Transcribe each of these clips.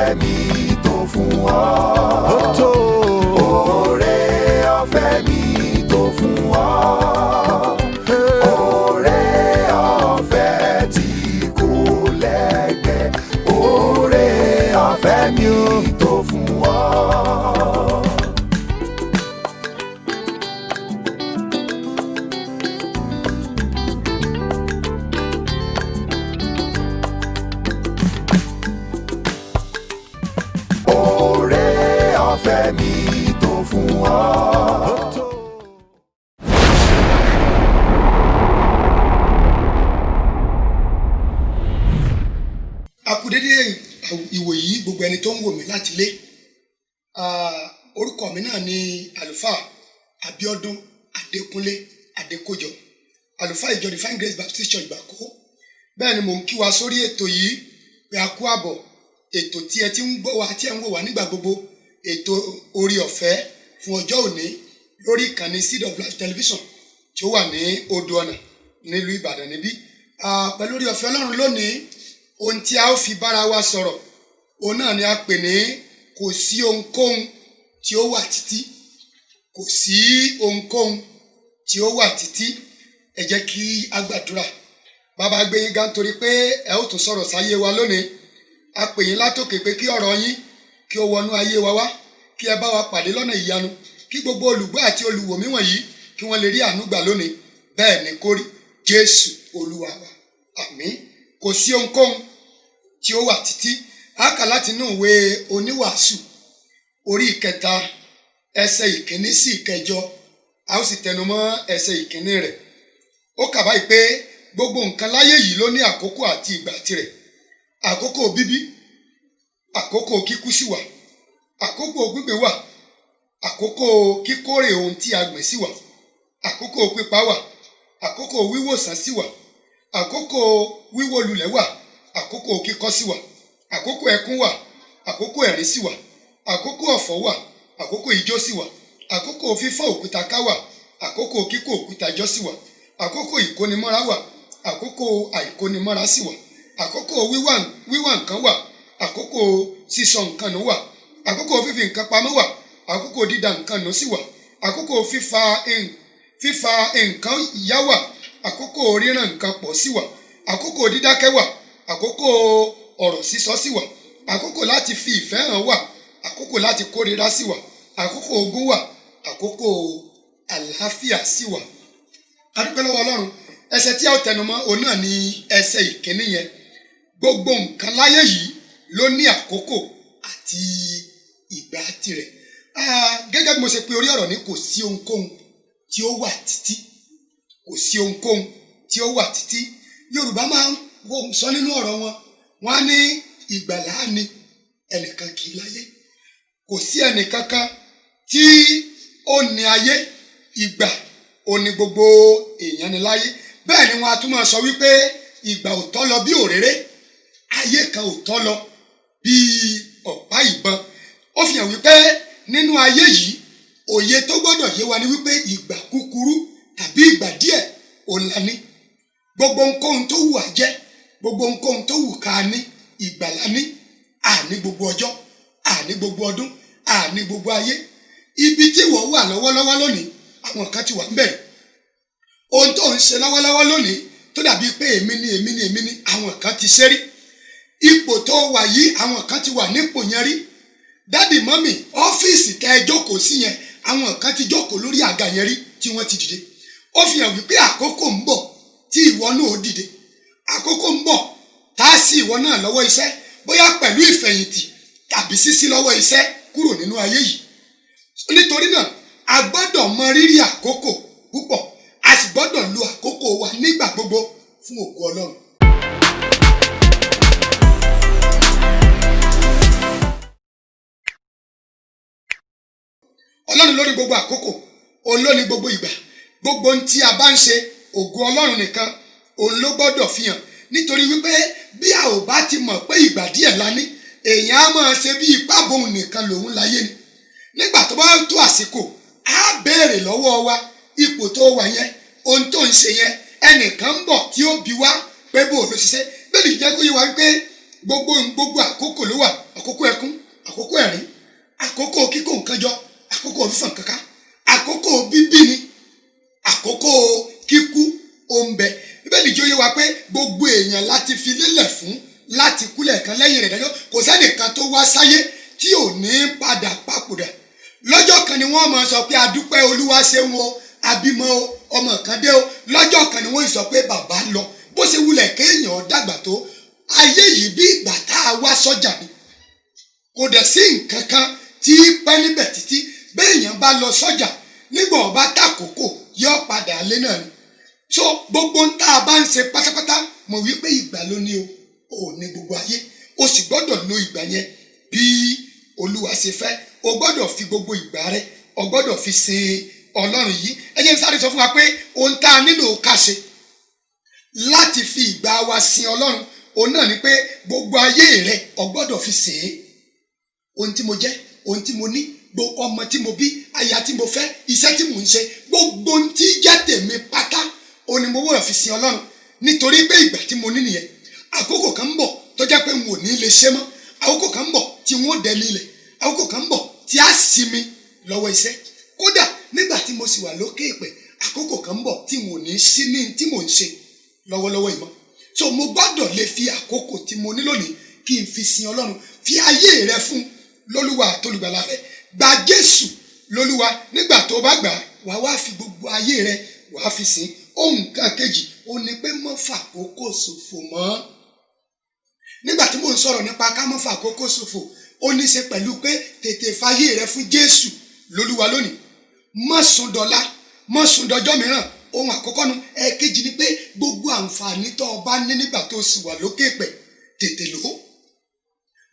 Ọ̀fẹ́ mi tó fún ọ. Ó tó. Oore ọ̀fẹ́ mi tó fún ọ. Oore ọ̀fẹ́ tí kò lẹ́gbẹ́. Oore ọ̀fẹ́ mi tó fún ọ. Oore ọ̀fẹ́ mi tó fún ọ. Ó tó. A kú dédé ìwòyí gbogbo ẹni tó ń wò mí láti ilé. Orúkọ mi náà ni àlùfáà Abíọ́dún Adékúnlé Adékójọ, àlùfáà ìjọ Divine Grace Baptist Church Ìgbàkó. Bẹ́ẹ̀ ni mò ń kí wa sórí ètò yìí pé a kú àbọ̀, ètò tí ẹ ti ń gbọ́ wa, tí ẹ ń wò wá nígbà gbogbo, ètò orí ọ̀fẹ́ fún ọjọ́ òní lórí ìkànnì Seed of Life Television tí ó wà ní Odò Ọ̀nà nílùú Ìbàdàn níbí. Pẹ̀lú orí ọ̀fẹ́ Ọlọ́run lónìí, ohun tí a ó fi bára wa sọ̀rọ̀, òun náà ni a pè ní kò sí ohunkóhun tí ó wà títí. Kò sí ohunkóhun tí ó wà títí. Ẹ jẹ́ kí a gbàdúrà. Bàbá, gbé yín ga nítorí pé ẹ ó tún sọ̀rọ̀ sáyé wa lónìí. A pè yín látòkè pé kí ọ̀rọ̀ yín kí ó wọnú ayé wa wá, kí ẹ bá wa pàdé lọ́nà ìyanu, kí gbogbo olùgbọ́ àti olùwòmí wọ̀nyí kí wọ́n lè rí àánú gbà lónìí. Bẹ́ẹ̀ ni kó rí, Jésù Olúwa wa, àmín. Kò sí ohunkóhun tí ó wà títí. A kà láti inú ìwé Oníwàásù, orí ìkẹta, ẹsẹ̀ ìkíní sí ìkẹjọ. A ó sì tẹnumọ́ ẹsẹ̀ ìkíní rẹ̀. Ó kà báyìí pé gbogbo nǹkan láyé yìí ló ní àkókò àti ìgbà tirẹ̀. Àkókò bíbí, àkókò kíkú sì wà. Àkókò gbígbìn wà, àkókò kíkórè ohun tí a gbìn sì wà. Àkókò pípa wà, àkókò wíwòsàn sì wà. Àkókò wíwó lulẹ̀ wà, àkókò kíkọ́ sì wà. Àkókò ẹkún wà, àkókò ẹ̀rín sì wà. Àkókò ọ̀fọ̀ wà, àkókò ijó sì wà. Àkókò fífọ́ òkúta ká wà, àkókò kíkó òkúta jọ sì wà. Àkókò ìkónimọ́ra wà, àkókò àìkónimọ́ra sì wà. Àkókò wíwá wíwá nǹkan wà, àkókò sísọ nǹkan nù wà. Àkókò fífi nǹkan pamọ́ wà, àkókò dídà nǹkan nù sì wà. Àkókò fífa nǹkan yá wà, àkókò ríran nǹkan pọ̀ sí wà. Àkókò dídákẹ́ wà, àkókò ọ̀rọ̀ sísọ sì wà. Àkókò láti fi ìfẹ́ hàn wà, àkókò láti kórìíra sì wà. Àkókò ogun wà, àkókò àlàáfíà sì wà. A dúpẹ́ lọ́wọ́ Ọlọ́run. Ẹsẹ̀ tí a ó tẹnumọ́, òun náà ni ẹsẹ̀ ìkíní yẹn. Gbogbo nǹkan láyé yìí ló ní àkókò àti ìgbà tirẹ̀. Gẹ́gẹ́ bí mo ṣe pe orí ọ̀rọ̀ ní kò sí ohunkóhun tí ó wà títí. Kò sí ohunkóhun tí ó wà títí. Yorùbá máa ń sọ nínú ọ̀rọ̀ wọn, wọ́n á ní ìgbàlá ni ẹnìkan kì í láyé. Kò sí ẹnìkankan tí ó ní ayé, ìgbà ò ní gbogbo èèyàn ní láyé. Bẹ́ẹ̀ ni wọ́n á tún máa sọ wípé ìgbà ò tọ́ lọ bí òréré, ayé kan ò tọ́ lọ bí ọ̀pá ìbọn. Ó fi hàn wípé nínú ayé yìí, òye tó gbọ́dọ̀ yé wa ni wípé ìgbà kúkúrú tàbí ìgbà díẹ̀ òun la ní. Gbogbo ohunkóhun tó wù á jẹ́, gbogbo ohunkóhun tó wù ká ní, ìgbà la ní. Àní gbogbo ọjọ́, àní gbogbo ọdún, àní gbogbo ayé. Ibi tí wọ́n wà lọ́wọ́lọ́wọ́ lónìí, àwọn kan ti wà ń bẹ̀rẹ̀. Ohun tó ń ṣe lọ́wọ́lọ́wọ́ lónìí tó dàbí pé èmi ni, èmi ni, èmi ni, àwọn kan ti ṣe rí. Ipò tó wà yìí, àwọn kan ti wà nípò yẹn rí. Daddy, mummy, ọ́fíìsì tẹ́ ẹ jókòó sí yẹn, àwọn kan ti jókòó lórí àga yẹn rí tí wọ́n ti dìde. Ó fi hàn wípé àkókò ń bọ̀ tí ìwọ náà ó dìde. Àkókò ń bọ̀ tá a sí ìwọ náà lọ́wọ́ iṣẹ́, bóyá pẹ̀lú ìfẹ̀yìntì tàbí sísí lọ́wọ́ iṣẹ́ kúrò nínú ayé yìí. Nítorí náà, a gbọ́dọ̀ mọ rírì àkókò púpọ̀, a sì gbọ́dọ̀ lo àkókò wa nígbà gbogbo fún ògo Ọlọ́run. Ọlọ́run ló ní gbogbo àkókò, òun ló ní gbogbo ìgbà. Gbogbo ohun tí a bá ń ṣe, ògo Ọlọ́run nìkan òun ló gbọ́dọ̀ fi hàn, nítorí wípé bí a ò bá ti mọ̀ pé ìgbà díẹ̀ la ní, èèyàn á máa ṣe bí ipá bòun nìkan lòun láyé ni. Nígbà tó bá tó àsìkò, á béèrè lọ́wọ́ wa ipò tó wà yẹn, ohun tó ń ṣe yẹn. Ẹnìkan ń bọ̀ tí ó bi wá pé bó ló ṣiṣẹ́. Bẹ́ẹ̀ ni jẹ́ kó yé wa wípé Gbogbo gbogbo àkókò ló wà: àkókò ẹkún, àkókò ẹ̀rín, àkókò kíkó nǹkan jọ, àkókò fífọ̀n kankan, àkókò bíbí ni, àkókò kíkú ó ń bẹ. Bíbélì jẹ́ ó yé wa pé gbogbo èèyàn láti fi lélẹ̀ fún láti kú lẹ́ẹ̀kan, lẹ́yìn rẹ̀ dájọ́. Kò sẹ́nìkan tó wá sáyé tí ò ní padà papòdà. Lọ́jọ́ kan ni wọ́n máa sọ pé, "Adúpẹ́, Olúwa ṣeun o, abímọ o, ọmọ kan dé o." Lọ́jọ́ kan ni wọ́n sọ pé bàbá lọ. Bó ṣe wulẹ̀ kéèyàn dàgbà tó, ayé yìí bí ìgbà tá a wá sọ́jà ni. Kò dẹ̀ sí nǹkan kan tí pẹ́ níbẹ̀ títí. Béèyàn bá lọ sọ́jà, nígbà ó bá tàkókò, yóò padà lé náà ni. So gbogbo ń tá a bá ń ṣe pátápátá, mọ̀ wípé ìgbà ló ní o, ò ní gbogbo ayé. O sì gbọ́dọ̀ lo ìgbà yẹn bí Olúwa ṣe fẹ́. O gbọ́dọ̀ fi gbogbo ìgbà rẹ, o gbọ́dọ̀ fi sin Ọlọ́run yìí. Ẹ jẹ́ n sáré sọ fún wa pé ohun tá a nílò ká ṣe láti fi ìgbà wa sin Ọlọ́run, òun náà ni pé gbogbo ayé rẹ, o gbọ́dọ̀ fi sìn ín. Ohun tí mo jẹ́, ohun tí mo ní, gbogbo ọmọ tí mo bí, aya tí mo fẹ́, iṣẹ́ tí mò ń ṣe, gbogbo ohun tí jẹ́ tèmi pátá, òun ni mo gbọ́dọ̀ fi sin Ọlọ́run, nítorí pé ìgbà tí mo ní nìyẹn. Àkókò kan ń bọ̀ tó jẹ́ pé n ò ní lè ṣe mọ́. Àkókò kan ń bọ̀ tí n ó dẹni ilẹ̀. Àkókò kan ń bọ̀ tí a sinmi lọ́wọ́ iṣẹ́. Kódà nígbà tí mo sì wà lókè ìpẹ́, àkókò kan ń bọ̀ tí n ò ní sí ní tí mò ń ṣe lọ́wọ́lọ́wọ́ ìmọ̀. So mo gbọ́dọ̀ lè fi àkókò tí mo ní lónìí kí n fi sin Ọlọ́run. Fi ayé rẹ fún lólúwa àtolùgbàlà rẹ. Gba Jésù lólúwa. Nígbà tó bá gbà, wàá wá fi gbogbo ayé rẹ, wàá fi sìn. Ohun kan kejì ó ní pé mọ́ fàkókò ṣòfò mọ́. Nígbà tí mò ń sọ̀rọ̀ nípa ká mọ́ fàkókò ṣòfò, ó ní í ṣe pẹ̀lú pé tètè fayé rẹ fún Jésù lólúwa lónìí. Má sùn dọ̀la, má sùn dọjọ́ mìíràn. Ohun àkọ́kọ́ nu. Ẹ̀ẹ̀kejì ni pé gbogbo àǹfààní tó o bá ní nígbà tó o sì wà lókè pẹ̀, tètè lò ó.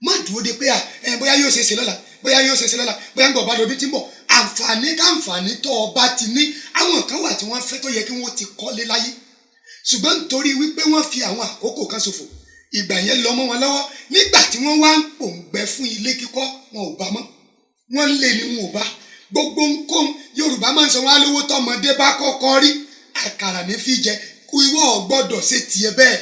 Má dúró de pé à ẹ bóyá yóò ṣe é ṣe lọ́la, bóyá yóò ṣe é ṣe lọ́la, bóyá ń gbọ̀ bá dọdún tí ń bọ̀. Àǹfààní káǹfààní tó o bá ti ní, àwọn kan wà tí wọ́n fẹ́ tó yẹ kí wọ́n ti kọ́lé láyé, ṣùgbọ́n nítorí wípé wọ́n fi àwọn àkókò kan ṣòfò, ìgbà yẹn lọ mọ́ wọn lọ́wọ́. Nígbà tí wọ́n wá ń pòǹgbẹ fún ilé kíkọ́, wọn ò bá mọ́. Wọ́n ń lé ní wọn ò bá. Gbogbo nǹkan Yorùbá máa ń sọ, wọn alówó tọmọdé bá kọ́kọ́ rí, àkàrà ní fi jẹ. Ìwọ ò gbọ́dọ̀ ṣe tiẹ̀ bẹ́ẹ̀.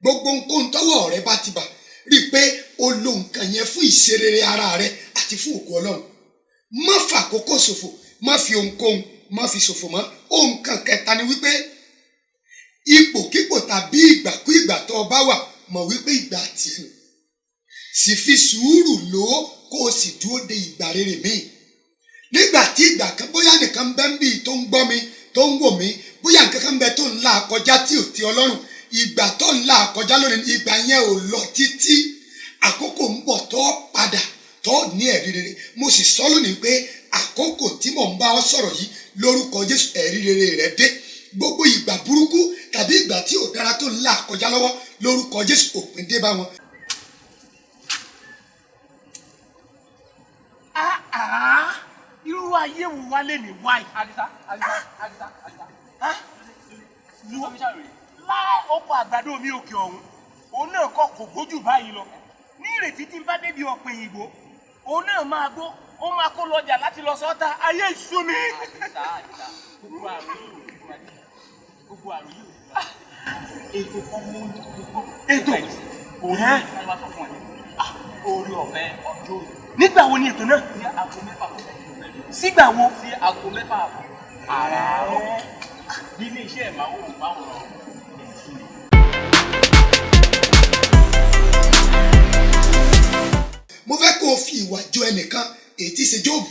Gbogbo nǹkan tọ́wọ́ rẹ bá ti bà, rí i pé o lo nǹkan yẹn fún ìṣerere ara rẹ àti fún ògo Ọlọ́run. Má fàkókò ṣòfò, má fi ohunkóhun, má fi ṣòfò mọ́. Ohun kan kẹta ni wípé ipòkípò tàbí ìgbàkúìgbà tó o bá wà, mọ̀ wípé ìgbà tiẹ̀ nù. Sì fi sùúrù lò ó, kó o sì dúró de ìgbà rere míì. Nígbà tí ìgbà kan, bóyá nìkan bẹ́ ń bì tó ń gbọ́ mi, tó ń wò mí, bóyá nǹkan kan bẹ tó ń là kọjá tí ò ti Ọlọ́run, ìgbà tó ń là kọjá lónìí, ìgbà yẹn ò lọ títí. Àkókò ń bọ̀ tó padà tó ní ẹ̀rí rere. Mo sì sọ lónìí pé àkókò tí mò ń bá ọ sọ̀rọ̀ yìí, lórúkọ Jésù, ẹ̀rí rere rẹ dé. Gbogbo ìgbà burúkú tàbí ìgbà tí ò dára tó ń là kọjá lọ́wọ́, lórúkọ Jésù, òpin dé bá wọn. Ah ah, irú ayé wo wá lè ní wáyé? Àdìsá, Àdìsá, Àdìsá, Àdìsá. Wo láì ọkọ̀ àgbàdo mi òkè ọ̀hún, òun náà kọ́ kò gbójú báyìí lọ. Ní ìrètí tí n bá débi ọ̀pẹ̀ òyìnbó, òun náà máa gbó, ó máa kó lọjà láti lọ sọ́ta. Ayé ìsú mi. Àdìsá, Àdìsá, gbogbo àrùn yìí ò ní fún wa. Gbogbo àrùn yìí ò ní fún wa. Ètò kan mú gbogbo. Ètò? Òun ní sáré wá sọ fún ẹ. Orí ọ̀fẹ́ ọjọ́ òní. Nígbà wo ni ètò náà? Ní aago 6 kù ìṣẹ́jú mẹ́rin. Sígbà wo? Sí aago 6:30 àràárọ̀. Nílé iṣẹ́ ìmáwòrán ètò. Mo fẹ́ kó o fi ìwà jọ ẹnìkan, èyí tí í ṣe Jóòbù.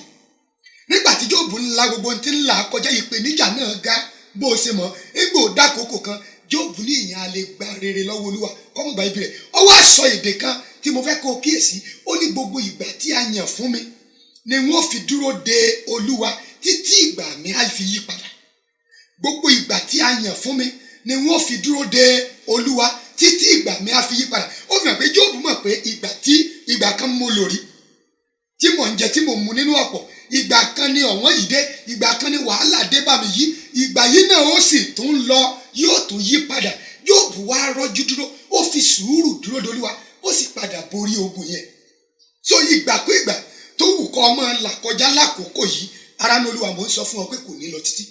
Nígbà tí Jóòbù ń la gbogbo ohun tí ń là kọjá, ìpèníjà náà ga bó o ṣe mọ̀. Nígbà ó dákòókò kan, Jóòbù ní ìyẹn a lè gba rere lọ́wọ́ Olúwa, kọ́mọ̀ gba ibi rẹ̀. Ó wá sọ èdè kan tí mo fẹ́ kó o kíyèsí. Ó ní gbogbo ìgbà tí a yàn fún mi ni wọ́n fi dúró de Olúwa títí ìgbà mi á fi yí padà. Gbogbo ìgbà tí a yàn fún mi ni wọ́n fi dúró de Olúwa títí ìgbà mi á fi yí padà. Ó fi hàn pé Jóòbù mọ̀ pé ìgbà tí ìgbà kan mo lò rí tí mò ń jẹ, tí mò ń mu nínú ọ̀pọ̀, ìgbà kan ni ọ̀wọ́n yìí dé, ìgbà kan ni wàhálà dé bá mi yìí, ìgbà yìí náà ó sì tún lọ, yóò tún yí padà. Jóòbù wá rọ́jú dúró, ó fi sùúrù dúró dolúwa, ó sì padà borí ogun yẹn. So ìgbàkúìgbà tó wù kọ́ ọmọ là kọjá lákòókò yìí, ara ní Olúwa, mò ń sọ fún ọ pé kò ní lọ títí,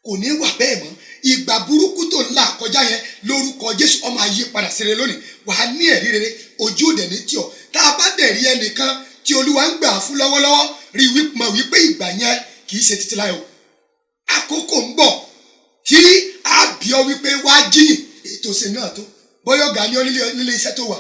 kò ní wà bẹ́ẹ̀ mọ́. Ìgbà burúkú tó ń là kọjá yẹn, lórúkọ Jésù, ọmọ ayé padà sí rere lónìí. Wàá ní ẹ̀rí rere. Ojú òde ní tì ọ́. Tá a bá dẹ̀ rí ẹnìkan tí Olúwa ń gbà fún lọ́wọ́lọ́wọ́, rí mọ̀ wípé ìgbà yẹn kì í ṣe títí láyọ̀. Àkókò ń bọ̀ tí a bí ọ wípé wá jíyìn ètò ìṣe náà tó. Bóyá ọ̀gá ní nílé iṣẹ́ tó wà,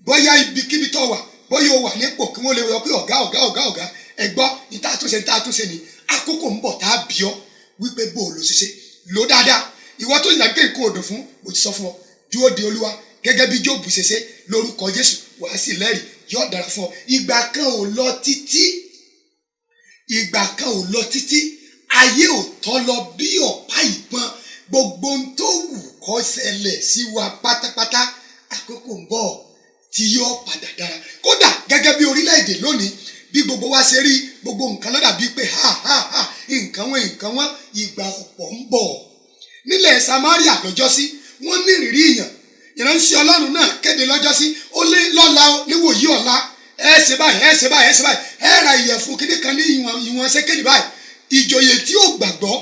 bóyá ibikíbi tó wà, bóyá o wà nípò kí wọ́n lè wọ pé ọ̀gá ọ̀gá ọ̀gá ọ̀gá, ẹ gbọ́ ní tá a tún ṣe, ní tá a tún ṣe ni. Àkókò ń bọ̀ tá a bí ọ wípé bó o lò ṣiṣẹ́ lò dáadáa. Ìwọ tó yàn pé nǹkan òdò fún, mo ti sọ fún ọ, dúró de Olúwa gẹ́gẹ́ bí Jóòbù ṣe ṣe. Lórúkọ Jésù, wàá sì lẹ́rìí, yóò dára fún ọ. Ìgbà kan ò lọ títí, ìgbà kan ò lọ títí, ayé ò tọ́ lọ bí ọ̀pá ìbọn. Gbogbo ohun tó wù kó ṣẹlẹ̀ sí wa pátápátá, àkókò ń bọ̀ tí yóò padà dára. Kódà gẹ́gẹ́ bí orílẹ̀-èdè lónìí, bí gbogbo wa ṣe rí gbogbo nǹkan lọ́dà bíi pé ha ha ha, nǹkan wọn nǹkan wọn, ìgbà ọ̀pọ̀ ń bọ̀. Nílẹ̀ Samaria lọ́jọ́sí, wọ́n ní ìrírí ìyàn. Ìránṣẹ́ Ọlọ́run náà kéde lọ́jọ́sí, ó lé lọ́la níwòyí ọ̀la, ẹ ṣe báyìí, ẹ ṣe báyìí, ẹ ṣe báyìí, ẹ ra ìyẹ̀fun kíní kan ní ìwọ̀n ṣékèlì báyìí. Ìjòyè tí ó gbàgbọ́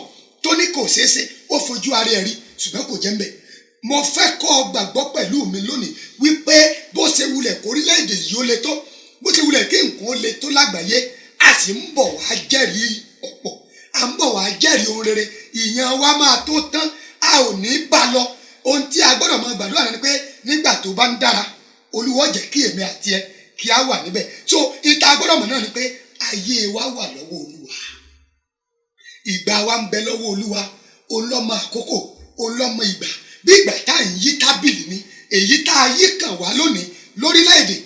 tó ní kò ṣeé ṣe, ó fojú ara ẹ̀ rí, ṣùgbọ́n kò jẹ́ ń bẹ̀. Mo fẹ́ kọ́ ọ gbàgbọ́ pẹ̀lú mi lónìí wípé bó ṣe wulẹ̀ kórílẹ̀-èdè yìí ó le tó, bó ṣe wulẹ̀ kí nǹkan ó le tó lágbàáyé, a sì ń bọ̀ wá jẹ́rìí ọ̀pọ̀, à ń bọ̀ wá jẹ́rìí ohun rere. Ìyẹn wa máa tó tán, a ò ní bá lọ. Ohun tí a gbọ́dọ̀ máa gbàdúrà ni pé nígbà tó bá ń dára, Olúwa jẹ́ kí èmi àti ẹ kí a wà níbẹ̀. So ìta gbọ́dọ̀ mọ̀ náà ni pé ayé wa wà lọ́wọ́ Olúwa, ìgbà wa ń bẹ lọ́wọ́ Olúwa. Olọ́mọ àkókò, olọ́mọ ìgbà. Bí ìgbà tá à ń yí tábìlì ni èyí tá a yí kàn wá lónìí lórílẹ̀‐èdè,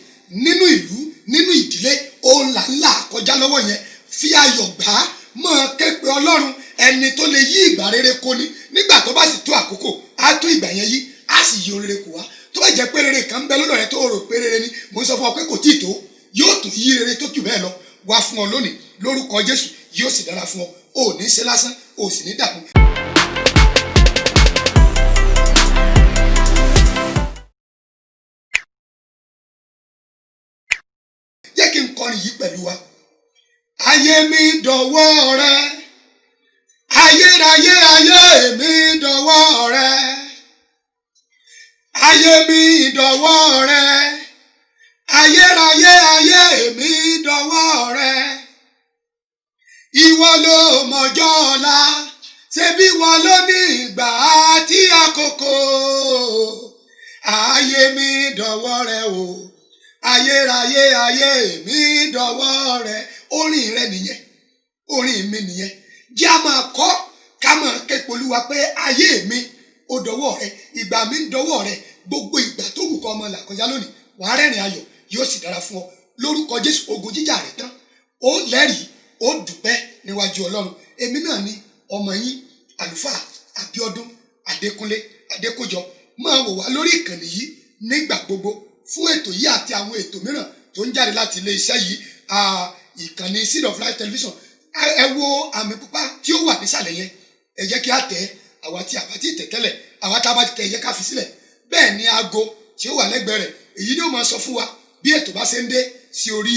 nínú ìlú, nínú ìdílé, òun là ń là kọjá lọ́wọ́ yẹn. Fi ayọ̀ gbà á, máa ké pe Ọlọ́run, ẹni tó lè yí ìgbà rere kó ni. Nígbà tó bá sì tó àkókò, á tó ìgbà yẹn yí, á sì yí ohun rere kò wá. Tó bá jẹ́ pé rere kan ń bẹ lọ́dọ̀ rẹ tó rò pé rere ni, mò ń sọ fún ọ pé kò tíì tó, yóò tún yí rere tó jù bẹ́ẹ̀ lọ wá fún ọ lónìí. Lórúkọ Jésù, yóò sì dára fún ọ. Ò ní ṣe lásán, ò sì ní dààmú. Jẹ́ kí n kọrin yìí pẹ̀lú wa. Ayé mi dọ̀wọ́ rẹ, ayérayé, ayé mi dọ̀wọ́ rẹ, ayé mi dọ̀wọ́ rẹ, ayérayé, ayé mi dọ̀wọ́ rẹ. Ìwọ ló mọjọ́ ọ̀la, ṣebí ìwọ ló ní ìgbà àti àkókò. Ayé mi dọ̀wọ́ rẹ o, ayérayé, ayé mi dọ̀wọ́ rẹ. Orin rẹ nìyẹn, orin mi nìyẹn. Jẹ́ a máa kọ́, ká máa ké polúwa pé ayé mi ó dọ̀wọ́ rẹ, ìgbà mi ń dọ̀wọ́ rẹ. Gbogbo ìgbà tó wù kọ́ ọmọ là kọjá lónìí, wàá rẹ́rìn ayọ̀, yóò sì dára fún ọ. Lórúkọ Jésù, ogun jíjà rẹ tán, ó lẹ́rìí, ó dúpẹ́ níwájú Ọlọ́run. Èmi náà ni ọmọ yín, àlùfáà Abíọ́dún Adékúnlé Adékójọ. Máa wò wá lórí ìkànnì yìí nígbà gbogbo fún ètò yìí àti àwọn ètò mìíràn tó ń jáde láti ilé iṣẹ́ yìí, ìkànnì Seed of Life Television. Ẹ wo àmì pupa tí ó wà nísàlẹ̀ yẹn, ẹ jẹ́ kí a tẹ̀. Àwa tí a bá ti tẹ̀ tẹ́lẹ̀, àwa tá a bá ti tẹ̀, ẹ jẹ́ ká fi sílẹ̀. Bẹ́ẹ̀ ni aago tí ó wà lẹ́gbẹ̀ẹ́ rẹ̀, èyí ni ó máa sọ fún wa bí ètò bá ṣe ń dé sí orí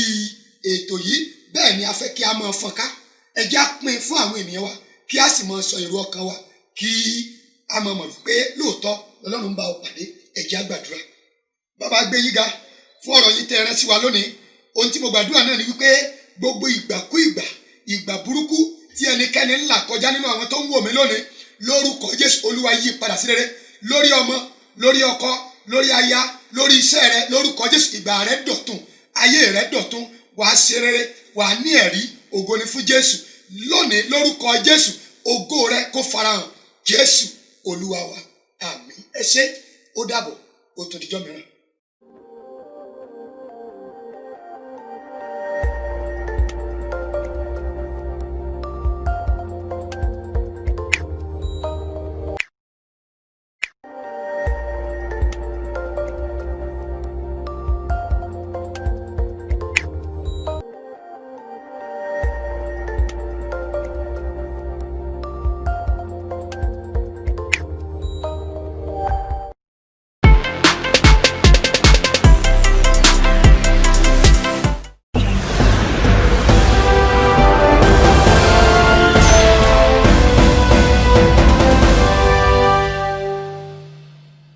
ètò yìí. Bẹ́ẹ̀ ni a fẹ́ kí a máa fọ́n ká, ẹ jẹ́ á pín fún àwọn ènìyàn wa, kí a sì máa sọ èrò ọkàn wa, kí a máa mọ̀ pé lóòótọ́ Ọlọ́run ń bá ọ pàdé. Ẹ jẹ́ á gbàdúrà. Bàbá, gbé yín ga fún ọ̀rọ̀ yìí tẹ́ ẹ rán sí wa lónìí. Ohun tí mo gbàdúrà náà ni wípé gbogbo ìgbàkú ìgbà, ìgbà burúkú tí ẹnikẹ́ni ń là kọjá nínú àwọn tó ń wò mí lónìí, lórúkọ Jésù, Olúwa yí padà sí rere. Lórí ọmọ, lórí ọkọ, lórí aya, lórí iṣẹ́ rẹ, lórúkọ Jésù, ìgbà rẹ dọ̀tun, ayé rẹ dọ̀tun, wàá ṣe rere, wàá ní ẹ̀rí. Ògo ni fún Jésù lónìí. Lórúkọ Jésù, ògo rẹ kó farahàn. Jésù Olúwa wa, àmín. Ẹ ṣé, ó dàbọ̀, ó tún dijọ́ mìíràn.